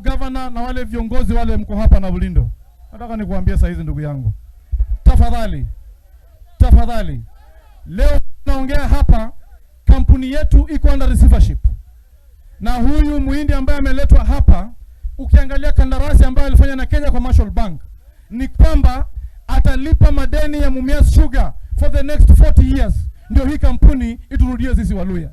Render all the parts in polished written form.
Gavana na wale viongozi wale mko hapa na Bulindo, nataka nikuambie saa hizi, ndugu yangu, tafadhali, tafadhali, leo naongea hapa, kampuni yetu iko under receivership, na huyu muhindi ambaye ameletwa hapa, ukiangalia kandarasi ambayo alifanya na Kenya Commercial Bank ni kwamba atalipa madeni ya Mumias Sugar for the next 40 years, ndio hii kampuni iturudie sisi Waluhya.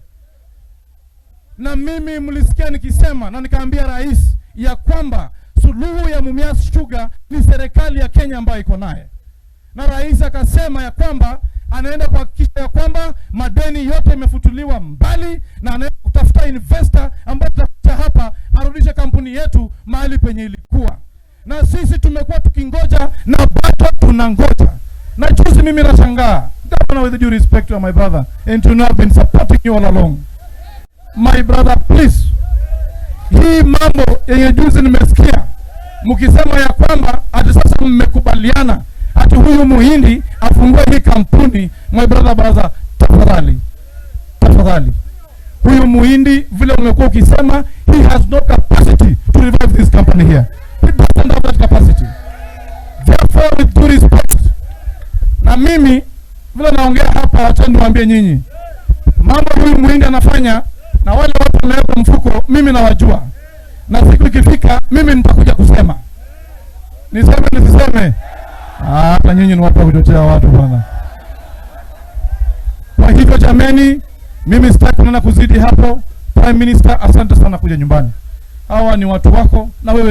Na mimi mlisikia nikisema na nikaambia rais ya kwamba suluhu ya Mumias Sugar ni serikali ya Kenya ambayo iko naye, na rais akasema ya kwamba anaenda kuhakikisha ya kwamba madeni yote imefutuliwa mbali, na anaenda kutafuta investor ambaye atakuja hapa arudishe kampuni yetu mahali penye ilikuwa. Na sisi tumekuwa tukingoja na bado tunangoja. Na juzi mimi nashangaa, Governor, with due respect to my brother and to know I've been supporting you all along, my brother, please, hii mambo yenye juzi nimesikia mkisema ya kwamba ati sasa mmekubaliana ati huyu muhindi afungue hii kampuni, my brother, brother, tafadhali, tafadhali, huyu muhindi vile umekuwa ukisema, he has no capacity to revive this company here. He doesn't have that capacity. Therefore, with due respect, na mimi vile naongea hapa, wacha niwaambie nyinyi mambo huyu muhindi anafanya na wale watu wameweka mfuko, mimi nawajua, na siku ikifika mimi nitakuja kusema. Niseme nisiseme? Ah, hata nyinyi ni watu wa kuchochea watu, bwana. Kwa hivyo jameni, mimi sitaki kunena kuzidi hapo. Prime Minister, asante sana kuja nyumbani. Hawa ni watu wako na wewe